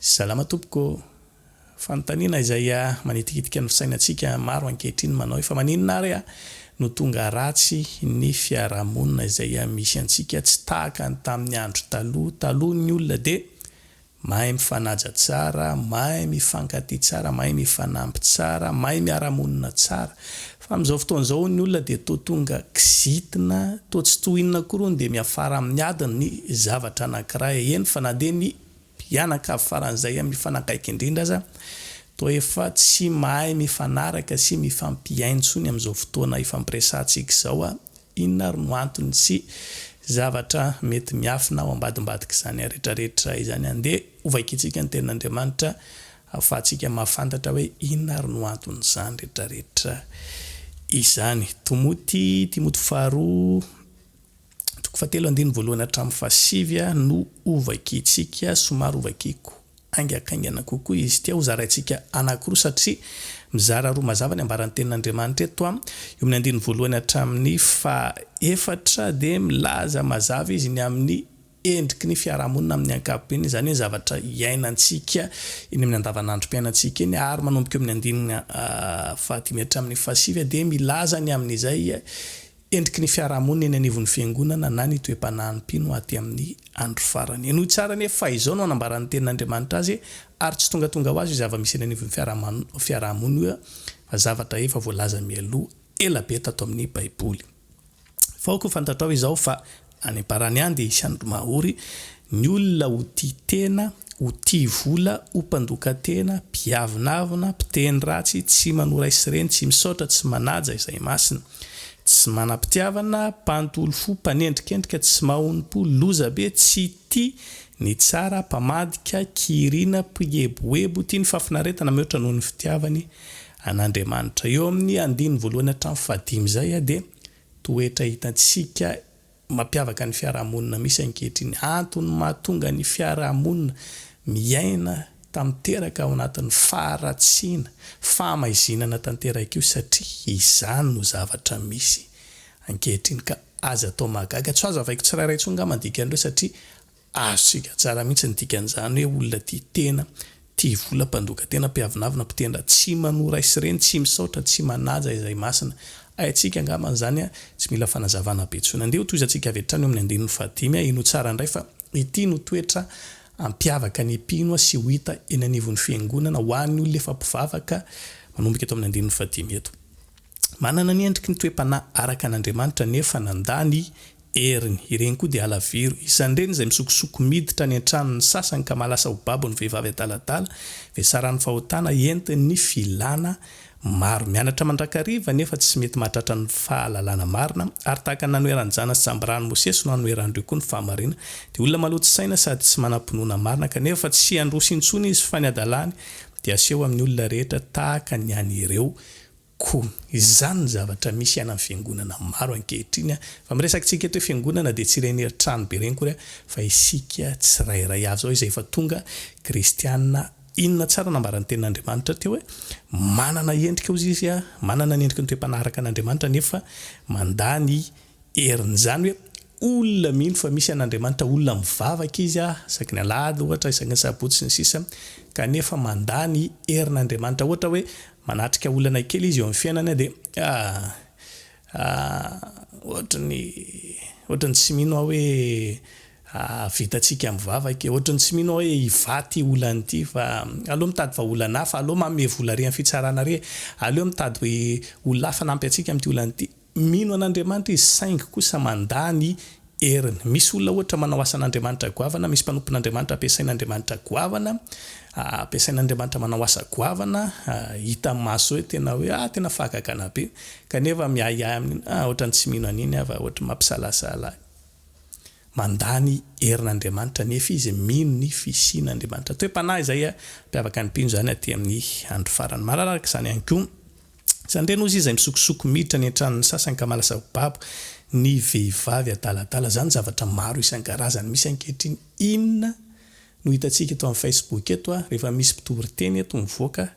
Salama tompoko ô! Fanontaniana izay manitikitika ny fisainantsika maro ankehitriny manao hoe fa maninona ary no tonga ratsy ny fiarahamonina izay misy antsika tsy tahaka ny tamin'ny andro taloha, taloha ny olona dia mahay mifanaja tsara, mahay mifankatia tsara, mahay mifanampy tsara, mahay miara-monina tsara. Fa amin'izao fotoana izao hono ny olona dia toa tonga kizitina, toa tsy tohinina akory hono dia miafara amin'ny ady ny zavatra anankiray, eny fa na dia ny mpianakavy faran'izay mifanakaiky indrindra aza toa efa tsy mahay mifanaraka sy mifampihaino intsony amin'izao fotoana ifampiresahantsika izao. Inona ary no antony sy zavatra mety miafina ao ambadimbadik'izany rehetrarehetra izany? Andeha hovakintsika ny Tenin'Andriamanitra ahafahantsika mahafantatra hoe inona ary no anton'izany rehetrarehetra izany. Tomoty, Timoty faharoa. Toko fahatelo andininy voalohany hatramin'ny fahasivy no hovakintsika, somary hovakiko haingankaingana kokoa izy ity, hozaraintsika anankiroa satria mizara roa mazava ny ambaran'ny tenin'Andriamanitra eto. Eo amin'ny andininy voalohany hatramin'ny fahaefatra dia milaza mazava izy ny amin'ny endriky ny fiarahamonina amin'ny ankapobeny, izany hoe zavatra iainantsika eny amin'ny andavanandrom-piainantsika eny, ary manomboka eo amin'ny andininy fahadimy hatramin'ny fahasivy dia milaza ny amin'izay Endriky ny fiarahamonina eny anivon'ny Fiangonana na ny toe-panahin'ny mpino aty amin'ny andro farany. Henoy tsara anie fa izao no anambaran'ny Tenin'Andriamanitra azy, ary tsy tongatonga ho azy io zava-misy eny anivon'ny fiarahamonina io fa zavatra efa voalaza mialoha ela be tato amin'ny Baiboly. Fa aoka ho fantatrao izao fa Any am-parany any dia hisy andro mahory, ny olona ho tia tena, ho tia vola, ho mpandoka tena, mpiavonavona, mpiteny ratsy, tsy manoa ray sy reny, tsy misaotra, tsy manaja izay masina, tsy manam-pitiavana, mpanontolo fo, mpanendrikendrika, tsy mahonom-po, lozabe, tsy tia ny tsara, mpamadika, kirina, mpieboebo, tia ny fahafinaretana mihoatra noho ny fitiavany an'Andriamanitra. Eo amin'ny andininy voalohany hatramin'ny fahadimy izay dia Toetra hitantsika mampiavaka ny fiarahamonina misy ankehitriny. Antony mahatonga ny fiarahamonina miaina tanteraka ao anatin'ny faharatsiana, fahamaizinana tanteraka io satria izany no zavatra misy ankehitriny ka aza atao mahagaga. Tsy ho azavaiko tsirairay intsony angamba ny dikan'ireo satria Azontsika tsara mihitsy ny dikan'izany hoe olona tia tena, tia vola, mpandoka tena, mpiavonavona, mpitendra, tsy manoa ray sy reny, tsy misaotra, tsy manaja izay masina. Haintsika angambany izany, tsy mila fanazavana be intsony. Andeha hotohizantsika avy hatrany eo amin'ny andininy fahadimy. Henoy tsara indray fa ity no toetra hampiavaka ny mpino sy ho hita eny anivon'ny fiangonana ho an'ny olona efa mpivavaka, manomboka eto amin'ny andininy fahadimy eto. Manana ny endriky ny toe-panahy araka an'Andriamanitra nefa nandà ny heriny. Ireny koa dia halaviro. Isan'ireny izay misokosoko miditra any an-tranon'ny sasany ka mahalasa ho babo ny vehivavy adaladala, vesaran'ny fahotana entin'ny filàna maro. Mianatra mandrakariva nefa tsy mety mahatratra ny fahalalana marina, ary tahaka ny nanoheran'i Jana sy Jambra an'i Mosesy no hanoheran'ireo koa ny fahamarinana. Dia olona maloto saina sady tsy manam-pinoana marina, kanefa tsy handroso intsony izy fa ny hadalany dia aseho amin'ny olona rehetra tahaka ny an'ireo Koa izany ny zavatra misy any amin'ny fiangonana maro ankehitriny. Fa miresaka tsika eto hoe fiangonana dia tsy ireny trano be ireny akory fa isika tsirairay avy izao izay efa tonga kristiana. Inona tsara no nambaran'ny tenin'Andriamanitra teo hoe manana endrika hozy izy, manana ny endriky ny toe-panaraka an'Andriamanitra nefa mandà ny herin'izany hoe olona mino fa misy an'Andriamanitra, olona mivavaka izy isaky ny alahady ohatra, isaky ny sabotsy sy ny sisa kanefa mandà ny herin'Andriamanitra. Ohatra hoe manatrika olana kely izy eo amin'ny fiainany dia ah ohatry ny ohatry ny tsy mino aho hoe hahavitantsika mivavaka e, ohatry ny tsy mino aho hoe hivaha ity olana ity fa aleo mitady vahaolana hafa, aleo manome vola re amin'ny fitsarana re, aleo mitady olona hafa hanampy antsika amin'ity olana ity. Mino an'Andriamanitra izy saingy kosa mandà ny heriny. Misy olona ohatra manao asan'Andriamanitra goavana, misy mpanompon'Andriamanitra ampiasain'Andriamanitra goavana, ampiasain'Andriamanitra manao asa goavana, hita maso hoe tena hoe ah tena fahagagana be, kanefa miahiahy amin'iny, ah ohatran'ny tsy mino an'iny aho fa ohatran'ny mampisalasala ahy. Mandà ny herin'Andriamanitra nefa izy mino ny fisian'Andriamanitra. Toe-panahy izay mampiavaka ny mpino izany aty amin'ny andro farany. Malalaka izany ihany koa. Izany ireny hozy izay misokosoko miditra any an-tranon'ny sasany ka malasa ho babo ny vehivavy adaladala. Izany zavatra maro isan-karazany misy ankehitriny. Inona no hitantsika eto amin'ny Facebook eto rehefa misy mpitory teny eto mivoaka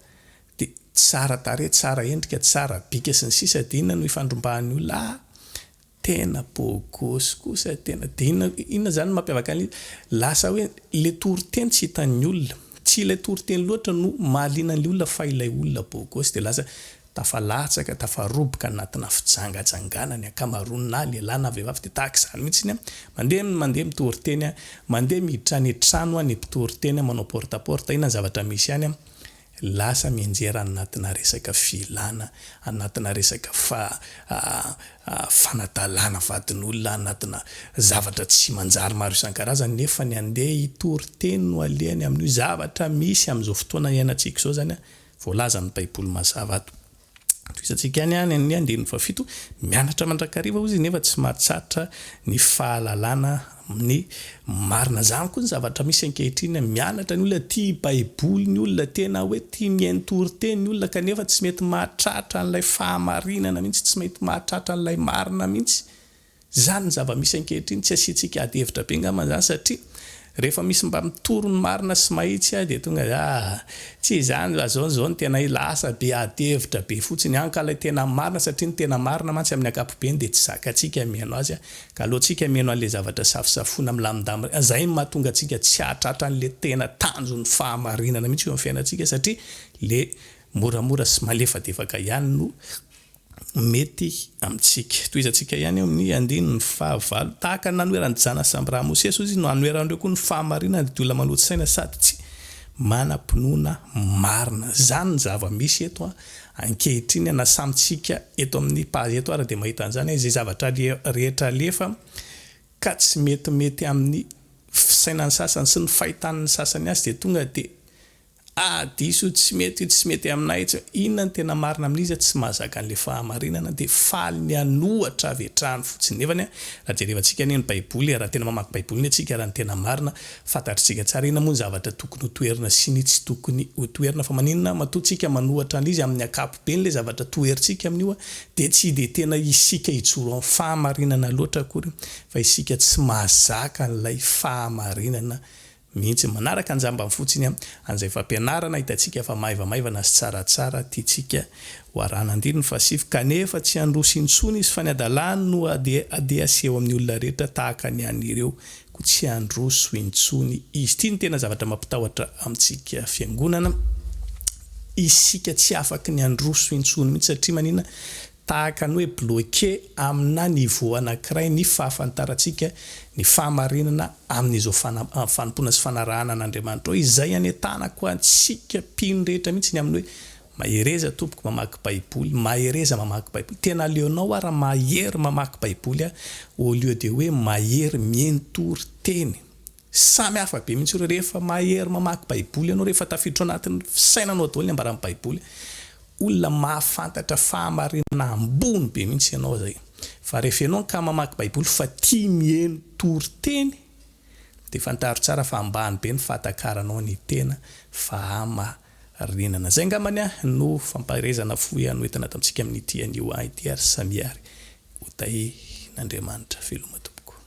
dia tsara tarehy, tsara endrika, tsara bika sy ny sisa dia inona no ifandrombahan'ny olona? Ah! Tena beau gosse kosa tena de inona inona zany no mampiavaka an'ilay izy? Lasa hoe le toriteny tsy hitan'ny olona, tsy Tsy ilay toriteny loatra no mahaliana an'ilay olona fa ilay olona beau gosse dia lasa tafalatsaka, tafaroboka anatina fijangajangana ny ankamaroany na lehilahy na vehivavy dia tahaka izany mihitsy ny mandeha mandeha mitory teny, mandeha miditra any an-trano ny mpitory teny manao porte à porte, inona ny zavatra misy any? Lasa mianjera anatina resaka filana, anatina resaka fa fanadalana vadin'olona, anatina zavatra tsy manjary maro isan-karazany nefa ny andeha hitory teny no alehany amin'io zavatra misy amin'izao fotoana iainantsika izao izany voalazan'ny baiboly mazava ato. Tohizantsika ihany any amin'ny andininy fahafito, mianatra mandrakariva hozy izy nefa tsy mahatsatra ny fahalalana ny marina. Izany koa ny zavatra misy ankehitriny, mianatra ny olona, tia baiboly ny olona, tena hoe tia mihaino toriteny ny olona kanefa tsy mety mahatratra an'ilay fahamarinana mihitsy, tsy mety mahatratra an'ilay marina mihitsy. Izany ny zava-misy ankehitriny, tsy asiantsika ady hevitra be angamba izany satria rehefa misy mba mitory ny marina sy mahitsy dia tonga dia ah, tsy izany fa izao izao no tena lasa be ady hevitra be fotsiny any ka ilay tena marina satria ny tena marina mantsy amin'ny ankapobeny dia tsy zakantsika ny mihaino azy ka aleontsika mihaino an'ilay zavatra safosafoina milamindamina, izay no mahatonga antsika tsy hahatratra an'ilay tena tanjon'ny fahamarinana mihitsy eo amin'ny fiainantsika satria ilay moramora sy malefadefaka ihany no mety amintsika. Tohizantsika ihany eo amin'ny andininy fahavalo. Tahaka ny nanoheran'i Jana sy Abraham Mosesy, hoy izy, no hanoheran'ireo koa ny fahamarinana, dia olona maloto saina sady tsy manam-pinoana marina. Izany ny zava-misy eto ankehitriny, na samy tsika eto amin'ny page eto ary dia mahita an'izany, izay zavatra rehetra alefa ka tsy metimety amin'ny fisainan'ny sasany sy ny fahitan'ny sasany azy dia tonga dia Ah diso io tsy mety io tsy mety aminay tsy inona no tena marina amin'izy tsy mahazaka an'le fahamarinana dia faly ny hanohatra avy hatrany fotsiny nefany a raha jerevantsika anie ny baiboly e raha tena mamaky baiboly anie tsika raha ny tena marina fantatritsika tsara inona moa ny zavatra tokony ho toherina sy ny tsy tokony ho toherina fa maninona matoa tsika manohatra an'izy amin'ny ankapobeny le zavatra toherintsika amin'io a dia tsy dia tena isika hijoro amin'ny fahamarinana loatra akory fa isika tsy mahazaka an'ilay fahamarinana mihitsy. Manaraka an-jambany fotsiny an'izay fampianarana hitantsika fa maivamaivana sy tsaratsara tiantsika ho arahana. Andininy fahasivy, Kanefa tsy handroso intsony izy fa ny hadalany no dia aseho amin'ny olona rehetra tahaka ny an'ireo, koa tsy handroso intsony izy. Ity no tena zavatra mampitahotra amintsika fiangonana, isika tsy afaky ny handroso intsony mihitsy satria maninona? Tahaka ny hoe bloqué amina niveau anankiray ny fahafantarantsika ny fahamarinana amin'izao fanompoana sy fanarahana an'Andriamanitra izao, izay anentanako antsika mpino rehetra mihitsy ny amin'ny hoe mahereza tompoko mamaky baiboly, mahereza mamaky baiboly, tena aleonao ara mahery mamaky baiboly au lieu de hoe mahery mihaino toriteny. Samy hafa be mihitsy ireo. Rehefa mahery mamaky Baiboly ianao, rehefa tafiditra ao anatin'ny fisainanao daholo ny ambaran'ny Baiboly, olona mahafantatra fahamarinana ambony be mihitsy ianao izay. Fa rehefa ianao ka mamaky Baiboly fa tia miheno toriteny, dia fantaro tsara fa ambany be ny fahatakaranao ny tena fahamarinana. Izay angambany no fampaherezana fohy noentina tamintsika amin'ity anio ity ary samia ary ho tahian'Andriamanitra. Veloma tompoko.